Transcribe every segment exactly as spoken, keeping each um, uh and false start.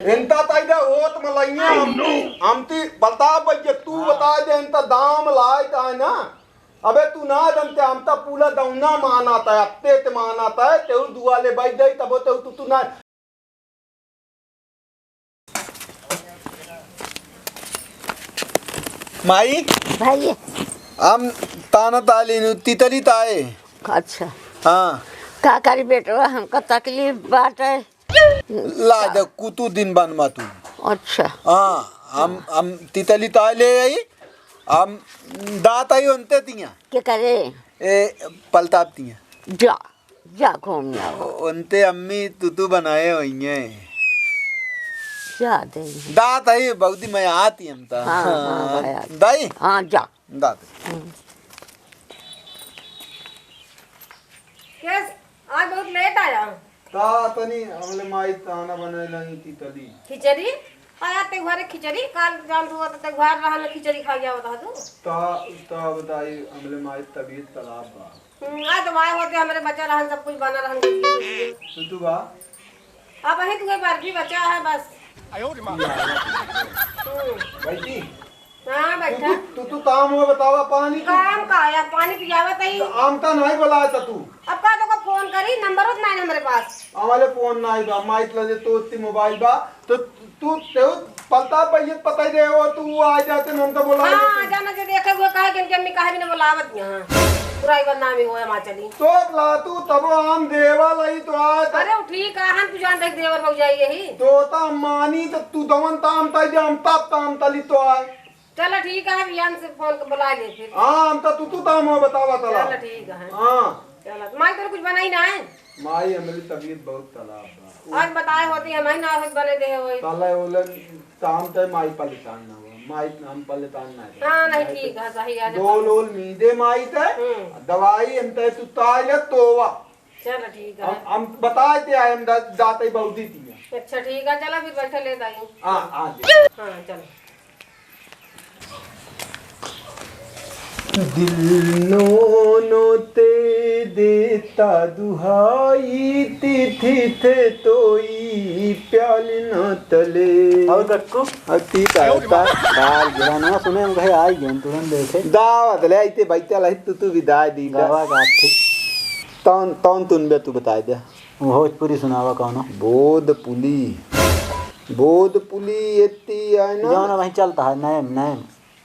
इनता ताई दे होत मलइया। Oh, no। हमती, हमती बता भैया, तू हाँ। बता दे, इनता दाम लाए ताए ना। अबे तू ना जनते, हमता पूला दौना माना ताए, अत्ते ते माना ताए, तेऊ दुआले बैठ जाई, तबो तेऊ तू, तू ना। माई, भाई। हम ताना ताली नु तितली ताए। अच्छा। हाँ। का करी बेटवा, हमका तकलीफ बाटे। ला दे, कुतु दिन बन मा तू। अच्छा। हाँ, हम, हम तितली ताए ले आई, हम दात आई उनते तिया। के करे? ए, पलताप तिया। जा। जा घूम आओ। ओ-, उनते अम्मी तुतु बनाए होइये। जा दे। दात आई, बहुत ही मैं आती हम ता। हाँ, हाँ, हाँ, भाई, आ। दाई? हाँ, जा। दात। हम्म। केस, आज बहुत लेट आया। ता तनी हमले माई ताना बने लगी तितली। खिचड़ी? आया ते घरे खिचड़ी, काल जान तू तो ते घर रहन खिचड़ी खा गया बता तू। ता, ता बताई हमले माई तबीयत खराब बा। हम्म, आज तो आए होते, हमरे बच्चा रहन, सब कुछ बना रहन, कुछ भी, कुछ भी। तू, तू बा? अब वही तुम्हें बर्फी बचा है बस। आयो रे माँ। हम्म। बैठी? हाँ, तू, बैठा। तू, तू, तू काम हुआ बतावा, पानी तू। काम का है? पानी पियावत ही। तो आमता नहीं बोला था तू। अब का तो को फोन करी, नंबर उतना है हमरे पास। हमारे फोन नहीं बा, माइक लगे तो उत्ती मोबाइल बा, तो तू तेउ पलता भैया पता ही रहे हो, तू आ जाते न हम तो बोला हाँ, लेते। जाना जो देखे हुए कहे कि इनके अम्मी काहे भी न बोलावत यहाँ। पूरा ही बदनामी हुआ है माँ चली। तो ला तू तब हम देवा लई तो आए तो। अरे वो ठीक है, हम तू जान देख देवर भौजाई यही। तो ता मानी तो तू दवन ताम ताई दे, हम तब ताम तली तो आए। चलो ठीक है, बियान से फोन के बुला ले फिर। हाँ, हम तो तू तू ताम हो बतावा तला। चलो ठीक है। हाँ। चलो, माई तोर कुछ बनाई ना है? माई हमारी तबीयत बहुत खराब बा। आज बताए होती है, मैं ना होत बने दे होई। तले ओले काम ते माई परेशान ना हो, माई हम परेशान ना हो। हाँ, नहीं, माई ठीक ते है, सही है, डोल जब ओल मीदे माई ते, हम्म। दवाई हम ते सुता ले तोवा। चलो, ठीक है। हम, हम बताए ते आए, हम दा-, दाते ही बहुत दी थी। अच्छा, ठीक है, चलो फिर बैठे ले दाई। हाँ, हाँ जी। हाँ, चलो। दिल नोनो ते देता दुहाई, तिथि थे तोई प्याल न तले। और गक्कू? और तीत आता। बाल गिरा ना सुने, हम कहे आई गए, तुरंत देखे। दावत ले आईते बैठल है, तू, तू विदाई दी। गावा गाथे। तौन, तौन तुन बे तू बताई दे। भोजपुरी सुनावा कौनो। बोध पुली। बोध पुली एती आए ना। जौन वहीं चलता है, नैम, नैम।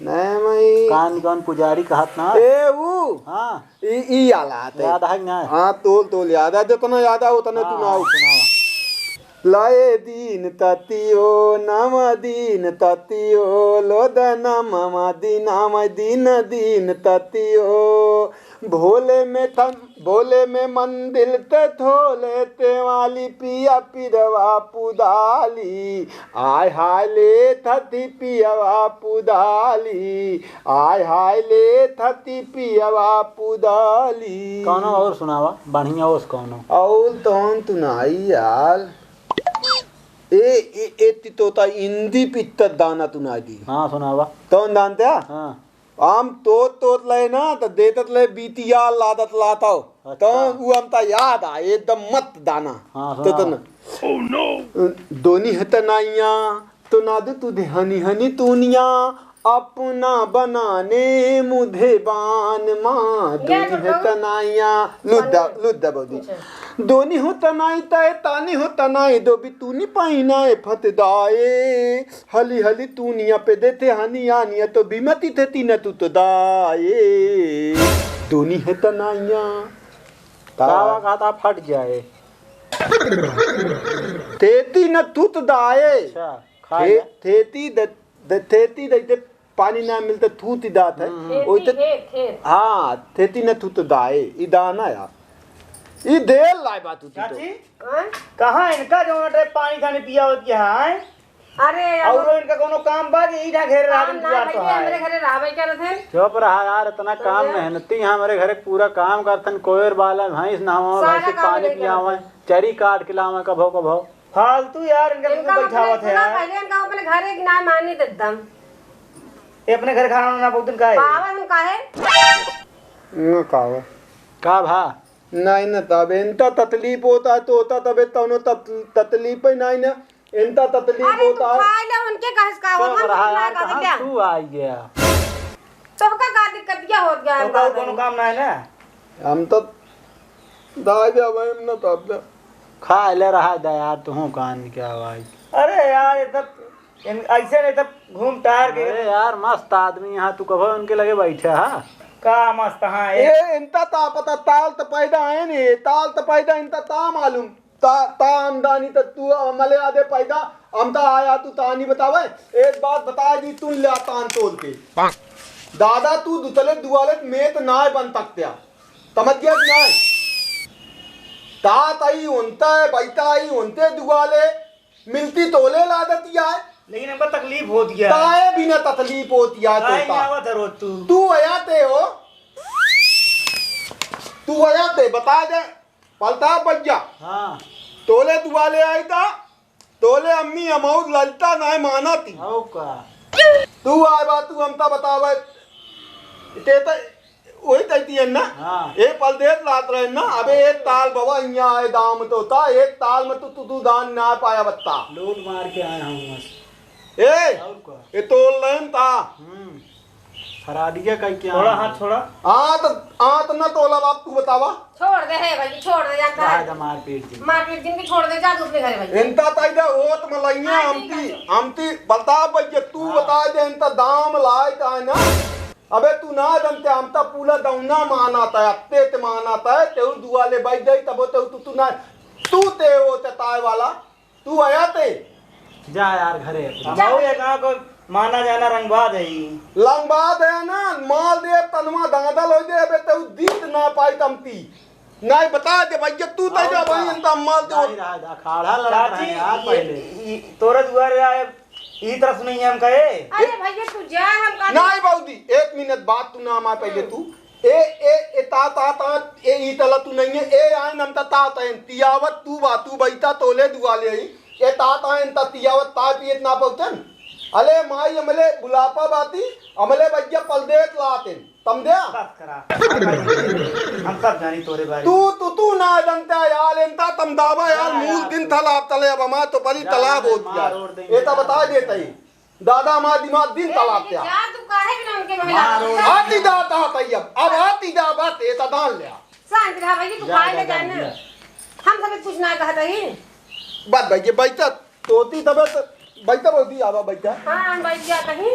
नैम ही। कान कौन पुजारी कहत ना? ए, ऊ। हाँ। ई, ई आला आते। याद है कि ना? हाँ, तोल, तोल याद है। जितना याद है, उतना हाँ, सुनाओ। हाँ, सुनावा। लाए दीन ततियो, नम दीन ततियो, लोदन मम दीनाम दीन दीन ततियो। भोले में थम, भोले में मंदिर ते थोले ते वाली पिया पिरवा पुदाली। आय हाय ले थती पियवा पुदाली। आय हाय ले थती पियवा पुदाली। कौनो और सुनावा, बढ़िया ओस कौनो। और तौन तू नाई यार। ए, ए, ए, ती तोता इंदी पित्तर दाना तू नाई दी। हाँ, सुनावा। तौन दान त्या? हाँ। आम तोत तोत ले ना, त देतत ले बीतिया लादत लाताओ। अच्छा। तौन उ हमता याद आ, एकदम मत दाना। हाँ, तो, तो सुनावा। ना। Oh, no! दोनी हतनाइया, तो ना दे तू दे हनी हनी तूनिया, अपना बनाने मुधे बान माँ, ये दोनी तो है तनाइया, लुद्दा, बने। लुद्दा बौदी। अच्छा। दोनी हो तनाई ताए, तानी हो तनाई, दो भी तूनी पाई ना ए फतदाए, हली हली तूनिया पे देते हनी आनिया, तो बीमती थे तीन तू तो दाए, दोनी है तनाइया। कावा का था फट जाए। तेती न तूत दाए। अच्छा, खा थे-, गया। थेती द-, द-, थेती दइते पानी ना मिलते थूत ही दात है। हम्म। थेती, ओइते खेत, खेत। हाँ, थेती न थूत दाए, ई दाना यार। ई देर लाए बात होती तो। चाची, हाँ? कहाँ इनका जौन टाइप पानी खाने पिया होती है, हैं? अरे, अब और इनका कोनो काम बा कि ई ना घेरे काम रहा ना दुआर भैया, तो है। हमरे घरे रहबे करत है। चुप रहा यार, इतना तो काम भैया। मेहनती हैं, हमरे घरे पूरा काम करथन, कोयर बाला, भैंस नहवावे, सारा भैंस के काम पानी नहीं पियावे, करत है। चरी काट के लावे कभो कभो। फालतू यार, इनका इनका तुम बैठावत मतलब है सुना, यार। पहले इनका अपने घर एक ना मानी एकदम। ये अपने घर खाना वाना बहुत दिन का है। पावन का है? न का हो? का भा? नहीं न, तब इनका तकलीफ होता है तो होता, तबे तौनो तक-, तकलीफ ही नहीं ना। इनता तकलीफ अरे, तू होता है। खा ले, उनके कहे से का होत, चुप हम रहा कुछ ना यार, कहते कहाँ क्या? तू आई गया? तोहका का दिक्कत क्या होत गया हम तोहका कहते कोनो हैं? काम ना है ना? हम तो दाई दे भाई, हम ना तब दे। खा ले रहा दे यार, तू कान क्या भाई? अरे यार, ये सब इन-, ऐसे नहीं, सब घूम टहर के अरे यार, मस्त आदमी यहाँ, तू कभो उनके लगे बैठे हा? का मस्त, हाँ, ए, एक इनता ता पता, ताल त पैदा है नी, ताल त पैदा इनता ता मालूम। ता, ता आमदनी त तू अमले आदे पैदा, हम ता आया तू तानी बतावे। एक बात बता दी, तू ल्या तान तोल के। दादा, तू दुतले दुआले मेत नाय बन तकत्या। समझ गया कि नाय? ता तई उनता है, बैता आई उनते दुआले, मिलती तोले लादतिया है। लेकिन हमका तकलीफ होत गया। ताए बिना तकलीफ होत गया काहे तोता। नहीं आवत है रोज तू? तू आया ते हो, तू आया ते, बता दे, पलता बज्जा। हाँ। तोले दुआले आई ता, तोले अम्मी अमौर ललता नाय माना ती। हो का? तू आए बा, तू हमता बतावे, ते त वही तैती है ना? हाँ। ए पल देत लात रहे ना, अबे एक ताल बवा इहाँ आए दाम तो ता, एक ताल में तू, तू, तू दान ना पाया बत्ता। लूट मार के आए हम मस्त। ए, और का? ए तोल लेन ता। हम्म। फराडिया कहीं क्या थोड़ा है? हाथ छोड़ा। हाथ, हाथ न तोला बाप, तू बतावा। छोड़ दे, हे भाई, छोड़ दे, जानता रहा है। जा मारपीट जी। मारपीट जिनकी छोड़ दे, जा तू अपने घरे भाई। इनता ताई दे होत मलैया, नहीं, नहीं, अमती, नहीं। अमती, बता भैया, तू हाँ। बता दे, इनता दाम लाए का है ना? अबे तू ना जानते, हम तो पूरा दौना माना था, अत्ते ते माना था, तेऊ दुआले बैठ जाई, तबो तेऊ तू, तू ना, तू ते हो ते ताए वाला, तू आया ते। जा यार घरे अपने। हम जा। आऊ ये गाँव को माना जाना रंगबाज है ई। रंगबाज है ना, माल दे तनवा दांदल हो दे, अबे तेऊ दीत ना पाई तमती। नहीं बता दे भैया, तू तो और जा भाई, का? इनका माल दे। नहीं रहा, अखाड़ा लड़त चाची, रहे यार ये, पहले। ये, तोरे दुआरे आए, ई तरफ नहीं है हम कहे। अरे भैया, तू जा, हम का नहीं बाबूजी, एक मिनट बात तू ना मार पहले हम्म। तू। ए, ए, ए, ता, ता, ता, ए, ई तला तू नहीं है, ए, आए नम ता, ता, ता, तियावत तू बा, तू बैठा तोले दुआ ले आई। ए, ता, ता, इन ता, तियावत ता पियत ना पहुँचन। अले माई, अमले बुलापा बाती, अमले भैया पलदेत लातिन। तम दे? बस करा। हम सब जानी तोरे बारे तू, में। तू, तू ना जनता यार, इनता तम दावा यार, जा मूल यार, दिन तू। तालाब तले, अब हमार तो परी जा, तालाब जा, होत मार यार। ओर देंगे। ये तो बता देता ही। दादा हमार दिमाग दिन ए, तालाब लेकिन क्या? जा, तू काहे बिना उनके महिला मारो। का? आती जा, ता, ता, अब, अब आती जा, बात ये तो दान ले आ। शांत रहा भाई, तू जा, खाए जा, ले जा, जाए ना। जा। हम सब कुछ ना कहत ही। बात भाई, ये बैठा, तोती तबे तो बैठा, बोलती, आवा बैठा। हाँ, हम बैठ गया कहीं।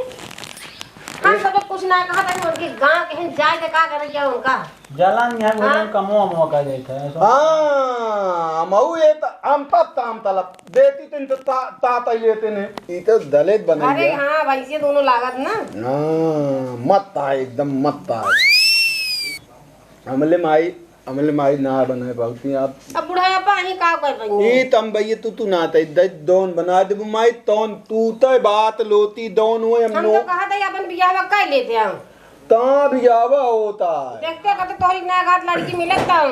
हम सब कुछ ना कहत ही, उनके गाँव कहीं जाए तो का करे क्या उनका? जलन यहाँ हाँ। बोले कमो अमो का जाता है, ऐसा। हाँ, हम ये तो, हम तब, तब, तलब। देती तीन तो ता, ता, ता ही लेते ने। ई तो दलित बन अरे गया। हाँ, वैसे दोनों लागत ना। हाँ, मत आए, एकदम मत आए। हमले माई, हमले माई ना बनाए बहुत ही आप। अब बुढ़ापा ही का कर रही है? ई तम भैया तू, तू ना तई, दे दोन बना देबू माई, तौन तू तय बात लोती दोन हुए हम हम नो। तो कहा था अपन बियाह कर लेते हैं। ता बियाह होता है। देखते का तो तोहरी ना घात लड़की मिलत ता।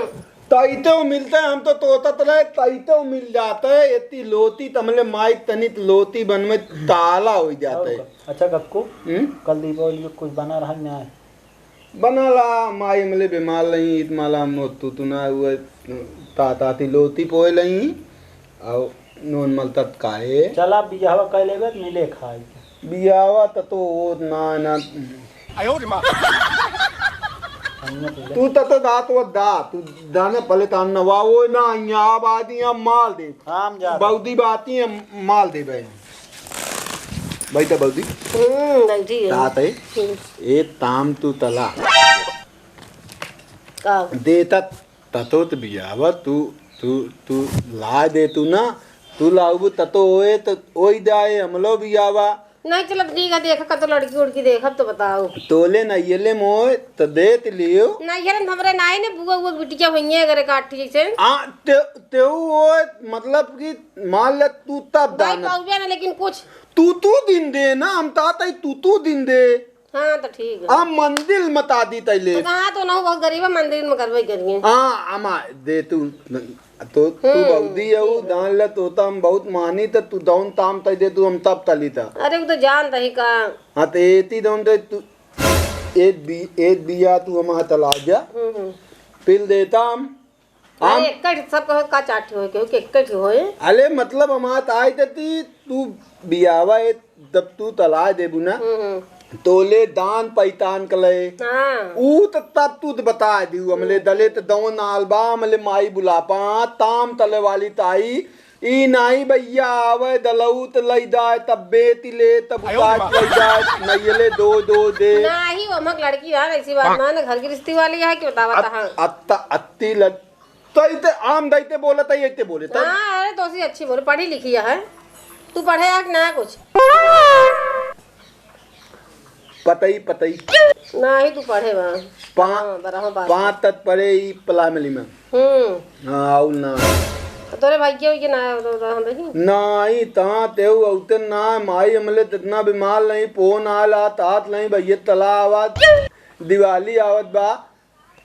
तइतेउ मिलते, हम तो तोतत रहे, तइतेउ मिल जाते। इतनी लोती तमले माई तनित लोती बन में ताला हो जाते। और का? अच्छा कक्कू, हम्म? कल दीपावली को कुछ बना रहा है ना? बना ला, माई हमले बीमार रही, इत माला हम तू तू ना हुए, ता ताती लोती पोए लही। और नून मलतत काहे? चला बियाहवा कर लेबे त मिले खाए के। बियाहवा त तो वो ना, ना। आयो रे माँ। हमने पहले तू त तो दात वो दा, तू दाने पहले तान ना वा वो ना, यहाँ आबादी यहाँ माल दे। हम जा। बाउदी बाती है, माल दे बे। बैठा बाउदी। हम्म, बैठी है। दात है। हम्म। ए ताम तू तला। का? देता ततो त बियावा, तू, तू, तू लाय दे तू ना, तू लाउबू ततो ओए त ओई जाए, हमलो बियावा। नहीं चलत ठीक है, देखा कतो लड़की उड़की देखब तो बताओ। तोले नइयले मोए त देत लियो। नइयले हमरे नाई ने बुआ उआ बिटिया होइए अगर काठी जैसे। आ, ते, तेऊ ओए, मतलब कि मान ले तू तब भाई दाना। पाउबे ना, लेकिन कुछ तू, तू दिन दे ना, हम तात है तू, तू दिन दे। हाँ, तो ठीक है। आ मंदिर मता दी तैले। तो कहाँ तो ना हो, बहुत गरीब है, मंदिर में करवाई करिए। हाँ, अमा, दे तू, तो तू हम्म। बौदी है, वो जान ले, तो हम बहुत मानी, तो तू दौन ताम तै दे, तू हम तब तली था। अरे, वो तो जानता ही का। हाँ, तो एती दौन ते तू, एक बी-, एक बिया तू हम तला जा। हम्म, हम्म। पिल देता हम। अरे, हम एक कट सब कहो का चार ठे होए, केहू के एक कट होए। अरे, मतलब, हमार त आई त ती, तू बियावा ए, जब तू तलाय देबू ना, हम्म, हम्म। तोले दान पैतान कले। हाँ। ऊ त तब तू त बताय दिउ, हमले हम्म। दले त दौन आल बा, हमले माई बुलापा, ताम तले वाली ताई, ई नाई भैया आवे दलऊ त लई दाय, तब बेटी ले, तब आयो उतार रे माँ। लई दाय, नैयले दो, दो दे। नाही, वो हमक लड़की है, ऐसी बात ना, ना घर गृहस्थी वाली है, कि बतावा अत-, तहाँ। अत्ता, अत्ती लग-, तो इते आम दाई ते बोलत है, इते बोले, तब। हाँ, अरे, तो सी अच्छी बोले, पढ़ी लिखी है। तू पढ़े है कि ना कुछ? पतई, पतई। नाही, तू पढ़े बा। पा-, हाँ, बरहो बात पाँच है। तक पढ़े ई प्राइमरी में। हम्म। हाँ, आउल ना। तो तोरे भाई के, के ना, तो, तो हम देखी। नाही, तहाँ तेऊ औते ना, माई हमले तितना बीमार नहीं, फोन आला, तात नहीं, भैया तला आवत, दिवाली आवत बा।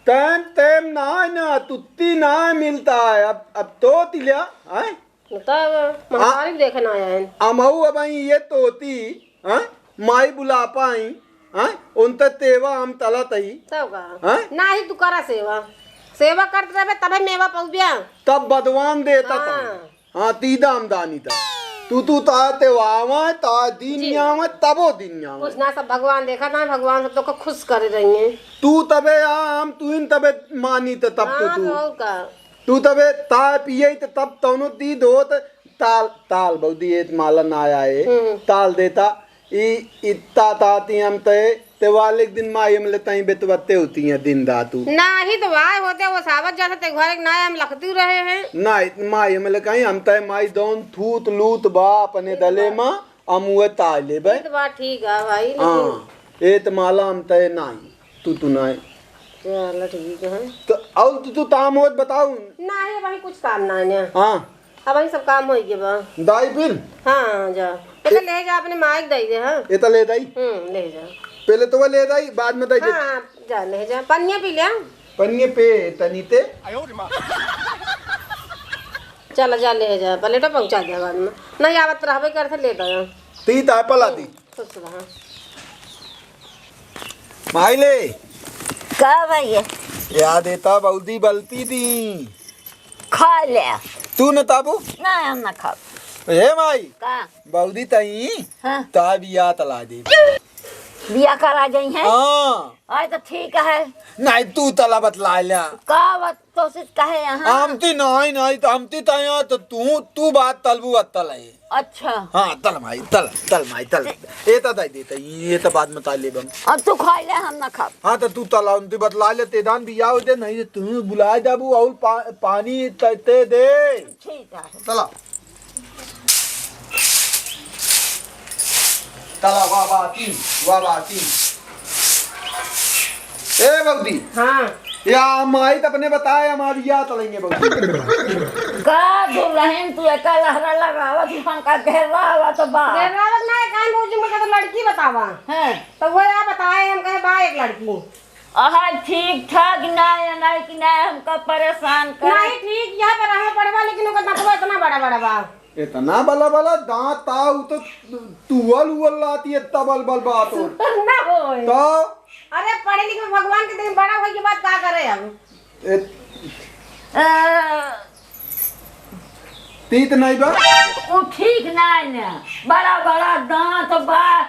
तैम, तैम ना, ना, तुत्ती ना मिलता है। अब, अब तो तिल्या, हैं? तब महतारी भी देखे ना आया है। अमऊ अब आई ये तोती, हैं? माई बुला पाई, हैं? उन त तेवा हम तलत ही। तब का? हैं? नाही तू करा सेवा। सेवा करत रहबे तबे मेवा पउबिया। तब बदवान देता हाँ। था। हाँ, ती दाम दानी था। तू, तू ता तेवा आवा, ता दिन जी। आवा, तबो दिन आवा। कुछ ना, सब भगवान देखा था, भगवान सब तो को खुश करे रही हैं। तू तबे आ, हम तू इन तबे मानी त तब तो हाँ, तू। तो और का? तू तबे ताय पिए त तब तौनो दी धोत ताल, ताल बउदी एत माला ना आए, हम्म। ताल देता। ई इत्ता ताती हम तय, ते वाले दिन माई हमले तई बेतवत्ते होती हैं दिन दातू। नाही तो वाय होते वो सावत जाते ते घर एक ना हम लखतू रहे हैं। नाही, माई हमले कहीं हम तय माई दौन थूत लूत बा अपने दले मा, हम उहे ताय लेबे। ई तो बात ठीक है भाई, लेकिन हाँ, एत माला हम तय नाही। तू, तू नाय। चलो, ठीक है। तो, और तू, तू ताम होत बताऊ। नाही, अबहीं कुछ काम नाही ना। हाँ। अबहीं सब काम होई गए बा। दाई फिर? हाँ, जा। एता ले जा, अपने माई के दई दे, हाँ। एता ले दाई? हम्म, ले जा। पहले तो वो ले दाई, बाद में दाई दे। हाँ, जा, ले जा। पनिया पी ले। पनिया पे तनी ते। चला, जा, ले जा। प्लेटो पहुँचा दे बाद में। नहीं आवत रहबे कर, ले दे। ती ताय पला दी। खुश रहा। माई ले। का भैया? याद एता बउदी बलती दी। खा ले। तू न ताबू? ना, हम ना खाब। हे माई। का? बउदी तई? हाँ। ता बिया तला दे। बिया करा जाई है? हाँ। अरे तो ठीक है। नहीं, तू तला बतला ले। का बात? तो से कहे यहाँ। आमती नहीं, नहीं, तो आमती तो यहाँ, तो तू, तू बात तलबू अत्तल है। अच्छा। हाँ, तल माई, तल, तल माई, तल। ए तो दाई देता, ये तो बाद में ताले बम। अब तू खा ले, हम ना खाब। हाँ, तो तू तला, आमती बतला ले, तेदान बिया हो दे, नहीं तो तू बुलाए जाबू और पा-, पानी त-, ते दे। ठीक है। तला। तला, वाह, वाह, तीन, वाह, वाह, तीन। ए, बउदी। हाँ। या माई त अपने बताए, हमार बिया तलेंगे, बउदी। का दुल्हन तू एका लहरा लगावत, हमका घेरावत बा। घेरावत ना है, कान भौजी, मुझे तो लड़की बतावा। हाँ। तो वो या बताए, हम कहे, बा एक लड़की। अहा, ठीक ठाक ना है, नहीं कि ना हमका परेशान करे। नहीं, ठीक, यहाँ पर रहा पड़वा, लेकिन ओकर दंतवा इतना बड़ा बड़ा बा। इतना बला बला दांत ता, उ तो तुअल उअल लाती, इतना बल बल बात हो। सुंदर ना होए। तो? अरे, पढ़े लिखे भगवान के दिन बड़ा होए के बाद का करे हम? ए- अ, तीत नहीं बा? उ ठीक नाय ना। बड़ा बड़ा दांत बा।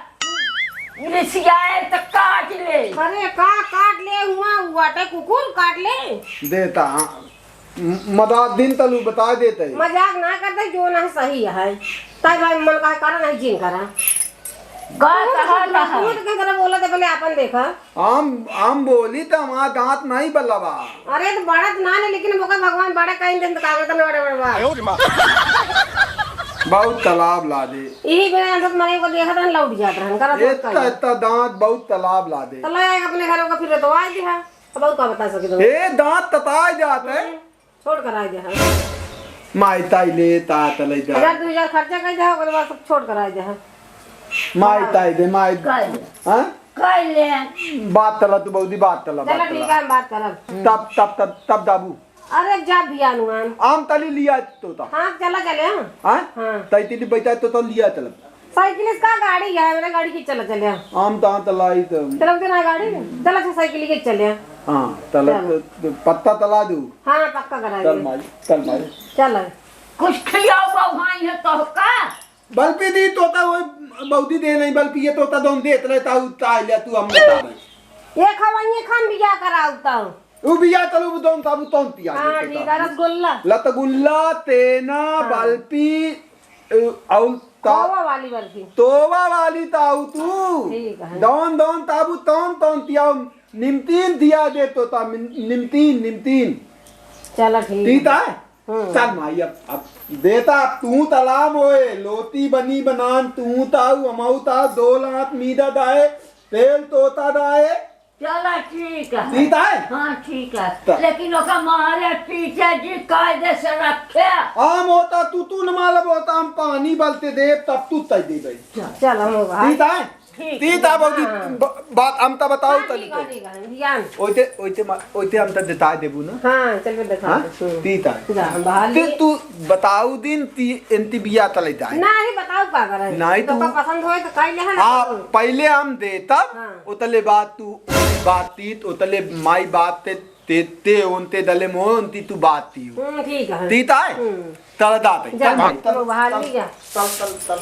रिसियाए त काट ले। अरे का काट ले हुआ, वाटे कुकुर काट ले। देता, हाँ। म-, मदा दिन तलू बता देते। मजाक ना करते, जो ना सही है। ताई भाई मन का करा नहीं जिन करा। का तू कहा तो कहा? तू तो कह तरह बोला थे, पहले आपन देखा। हम, हम बोली त हमार दांत नहीं बलवा। अरे त बड़ा त ना ले, लेकिन ओकर भगवान बड़ा कहीं दिन त कागज में बड़े बड़े बा। बहुत तालाब ला दे। यही बेरा हम सब मरे को देखत रहन, लौट जात रहन, करत रहन इतना, कहीं। इतना दांत बहुत तालाब ला दे। तो ले आए अपने घरों का फिर तो आ गया। अब और का बता सके तो। ए, दांत तताए जात है। हम्म। छोड़ कर आए दे, हाँ। माई ताई ले ता तले जा। हजार दो हजार खर्चा कर दे, ओकरे बाद सब छोड़ कर आए दे, हाँ। माई ताई दे, माई। कर ले। हाँ? कर ले। बात तला तू बउदी, बात तला, चला बात ठीक तला। है, हम बात करब। तब, तब, तब, तब दाबू। अरे जा भियानुआन। आम तली लिया तो ता। हाँ, चला चले, हाँ। हाँ? हाँ। ताई तिली बैठा तो, तो लिया तलब। साइकिल इसका गाड़ी है, मेरा गाड़ी की चला चले। हम तहाँ तलाई तो। चलो के ना गाड़ी, चला अच्छा साइकिल के चले। हाँ, तला चलो। तो, तो पत्ता तला दू। हाँ, पक्का करा चल दे। माई, चल माई। चल। कुछ खियाओ बउहाई है तो का? बल्कि दी तोता वो बहुती दे नहीं, बल्कि ये तोता दोन दे, इतना ताऊ ताई लिया तू हम बता दे। ये खवाइए खान बिया कराऊ तो। उ बिया तलू दोन ताबू तोन पिया हाँ, दे ठीक तोता। है, रसगुल्ला। लतगुल्ला, तेना, हाँ। बल्पी, अ, अउल ता-, खोवा वाली बर्फी। तोवा वाली ताऊ तू। ठीक है। दौन दौन ताबू तौन तौन तियाऊ निमतीन दिया दे तोता मिन-, निमतीन, निमतीन। चला ठीक तीता है। है? हम्म। चल माई अब, अब देता अब तू तलाम होए, लोती बनी बनान तू ताऊ, अमाऊ ता दो लात मीदा दाए, तेल तोता दाए। चला ठीक है। सीधा है? हाँ, ठीक है। त- लेकिन ओका मारे पीछे जी कायदे से रखे। हम होता तू, तू न मालब होता, हम पानी बलते देब, तब तू तय देबे। चल, हम होगा। सीधा है? ठीक। सीधा बाबूजी, हाँ। ब-, बात हम तो बताओ हाँ, तनी ठीक है, तो। ठीक है, ध्यान। ओइते, ओइते मा-, ओइते हम तो देता देबू ना। हाँ, चल के देखा हाँ? दे। हम्म। सीधा है। जा, हम बाहर ते लिए। तू बताऊ दिन ती एंती बिया तले जाए। नाही, बताऊ का करे? नाही, तो तू का पसंद होए तो कह ले है ना हाँ, तू। पहले हम दे तब हाँ। उतले बात तू बातचीत उतले माई बात ते ते ते ओनते दले मोनती तू बात ती। हम्म, ठीक है। तीता है? हम्म। तल दाते। जा, चल भाई, तू चल, बाहर चल, ले जा। चल, चल, चल।